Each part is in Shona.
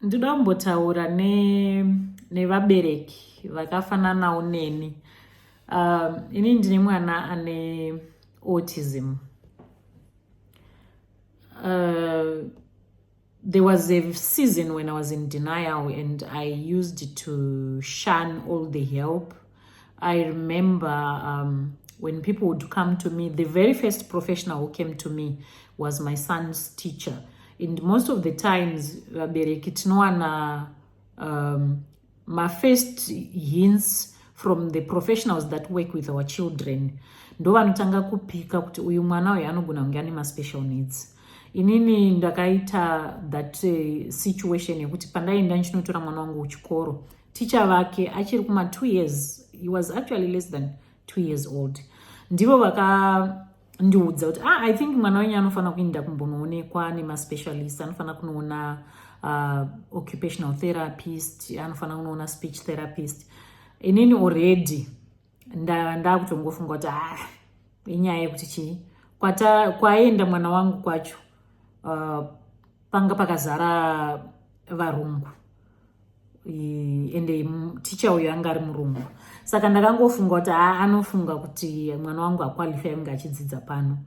Ndoda kumbotaura nevabereki vakafananawo neni. Ini ndine mwana ane autism. There was a season when I was in denial and I used to shun all the help. I remember when people would come to me, the very first professional who came to me was my son's teacher. And most of the times, vabereki tinowana my first hints from the professionals that work with our children. Ndo vanotanga kupika kuti uyu mwana uyu anogona kunge ane maspecial needs. Inini ndakaita that situation yekuti pandaenda ndichinotora mwana wangu kuchikoro, ticha vake achiri kuma 2 years, he was actually less than 2 years old, ndivo vakandiudza kuti, "Ah, I think mwana wenyu anofanira kuenda kumbonoonekwa nemaspecialist, anofanira kunoona occupational therapist, anofanira kunoona speech therapist." Inini already ndakutongofunga kuti, ah, inyaya yekuti chii, kwaenda mwana wangu kwacho panga pakazara varungu, ende ticha uyu anga ari murungu. Saka ndakangofunga kuti anofunga kuti mwana wangu haqualify kunge achidzidza pano,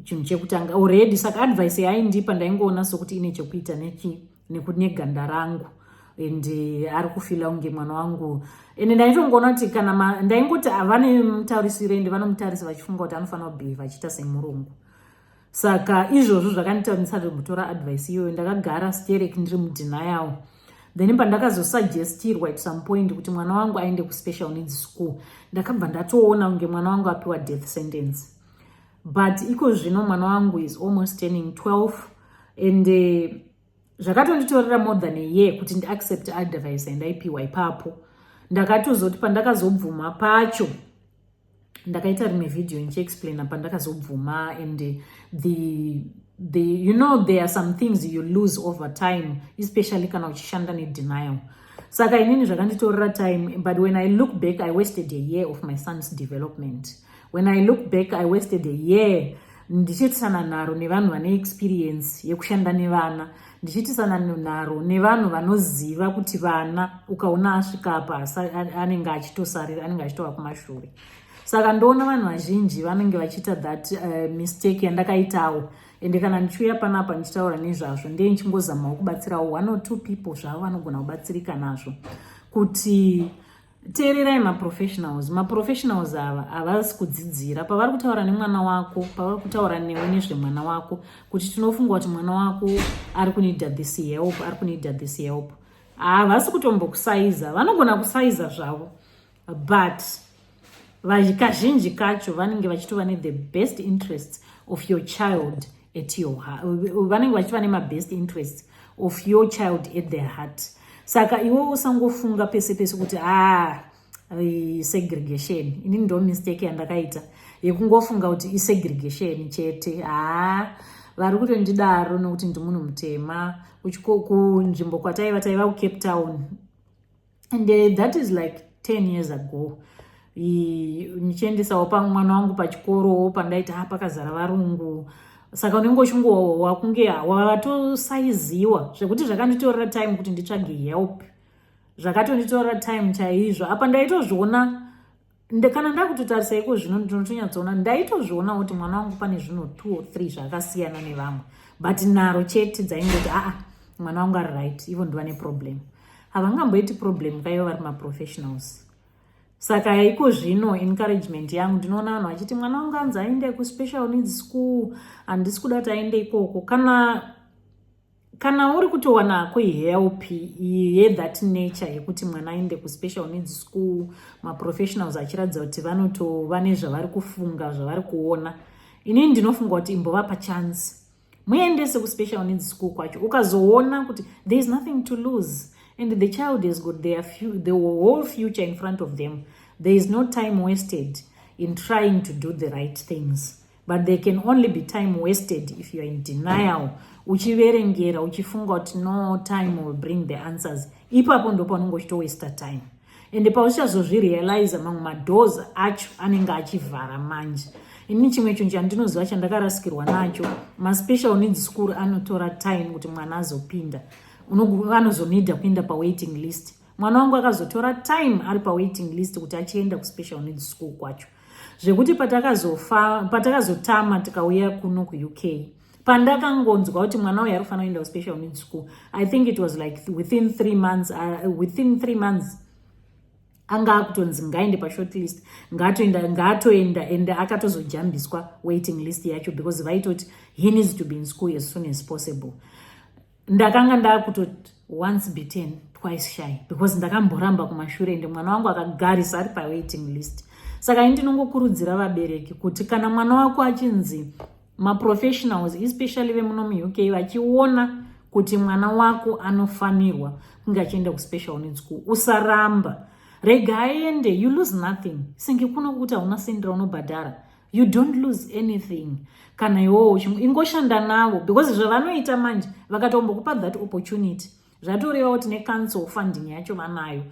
chinhu chekutanga already. Saka advice yaindipa ndaingoona sokuti ine chekuita neganda rangu and ari kufeela kunge mwana wangu. Ende ndaitongoona kuti kana ndaingoti vane mutarisiro, ende vanomutarisa vachifunga kuti anofanira kubehave achiita semurungu. Saka izvozvo zvakandiita kuti ndisati kumbotora advice iyoyo. Ndakagara sterek ndiri mudenial. Then pandakazosuggestirwa at some point kuti mwana wangu aende kuspecial needs school, ndakabva ndatoona kunge mwana wangu apiwa death sentence. But iko zvino mwana wangu is almost turning 12 and zvakatonditorera more than a year kuti ndiaccept advice yandaipiwa ipapo. Ndakatozoti pandakazobvuma pacho, ndakaita rimwe vhidhiyo ndichiexplaina pandakazobvuma. And the you know there are some things you lose over time, especially kana uchishanda nedenial. Saka inini zvakanditorera time, but when I look back, I wasted a year of my son's development. When I look back, I wasted a year ndichiitisana nharo nevanhu vane experience yekushanda nevana, ndichiitisana nharo nevanhu vanoziva kuti vana ukaona asvika apa anenge achitosarira, anenge achitova kumashure. Saka ndoona vanhu vazhinji vanenge vachiita that mistake yandakaitawo. Ende kana ndichiuya panapa ndichitaura nezvazvo, ndee ndichingozamawo kubatsirawo one or two people zvavo vanogona kubatsirika nazvo, kuti teererai maprofessionals. Maprofessionals ava havasi kudzidzira. Pavari kutaura nemwana wako, pavari kutaura newe nezvemwana wako kuti tinofunga kuti mwana wako ari kuneeda this help, ari kuneeda this help, havasi kutombokusaiza. Vanogona kusaiza zvavo, but kazhinji kacho vanenge vachitova nethe best interests of your child at your, vanenge vachitova nemabest interests of your child at their heart. Saka iwe usangofunga pese pese kuti, ah, segregation. Inini ndo mistake yandakaita yekungofunga kuti isegregation chete. Haa, vari kutondidaro nokuti ndimunhu mutema. Kunzvimbo kwataiva, taiva kuCape Town, and that is like 10 years ago. Ndichiendesawo pamwana wangu pachikoro pandaiti, ah, pakazara varungu. Saka unenge uchingowa kunge watosaiziwa, zvekuti zvakanditorera time kuti nditsvage help. Zvakatonditorera time chaizvo. Apa ndaitozviona, kana ndakutotarisa iko zvino, ndinotonyatsoona, ndaitozviona kuti mwana wangu pane zvinhu two or three zvakasiyana nevamwe, but nharo chete dzaingoti, aa, mwana wangu ari right, ivo ndiva neproblem. Havangamboiti problem kaivo vari maprofessionals. Saka iko zvino encouragement yangu, ndinoona vanhu vachiti mwana wangu anzi aende kuspecial needs school, handisi kuda kuti aende ikoko. Kana uri kutowanako help yethat nature yekuti mwana aende kuspecial needs school, maprofessionals achiratidza kuti vanotova nezvavari kufunga, zvavari kuona, inini ndinofunga kuti imbovapa chance, muendese kuspecial needs school kwacho. Ukazoona kuti there is nothing to lose and the child has got the whole future in front of them, there is no time wasted in trying to do the right things. But there can only be time wasted if you are in denial, uchiverengera, uchifunga kuti, no, time will bring the answers. Ipapo ndo paunenge uchitowasta time, ende pauchazozvirealiza, mamwe madoors acho anenge achivhara manje. Inini chimwe chinhu chandinoziva chandakarasikirwa nacho, maspecial needs school anotora time kuti mwana azopinda. Vanozonida kuenda pawaiting list. Mwana wangu akazotora time ari pawaiting list kuti achienda kuspecial needs school kwacho, zvekuti patakazotama tikauya kuno kuUK, pandakangonzwa kuti mwana uyu ari kufanira kuenda kuspecial needs school, I think it was like within 3 months, within 3 months anga akutonzi ngaende pashort list, ngaatoenda, ngaatoenda. Ende akatozojambiswa waiting list yacho because vaitoti he needs to be in school as soon as possible. Ndakanga ndaakutoti once bitten, twice shy, because ndakamboramba kumashure, ende mwana wangu akagarisa ari pawaiting list. Saka ini ndinongokurudzira vabereki kuti kana mwana wako achinzi, maprofessionals especially vemuno muUK vachiona kuti mwana wako anofanirwa kunge achienda kuspecial needs school, usaramba, rega aende. You lose nothing. Senge kuno kuti hauna sendi raunobhadhara, you don't lose anything. Kana iwowo ingoshanda navo, because zvavanoita manje, vakatombokupa that opportunity, zvatoreva kuti necouncil funding yacho vanayo.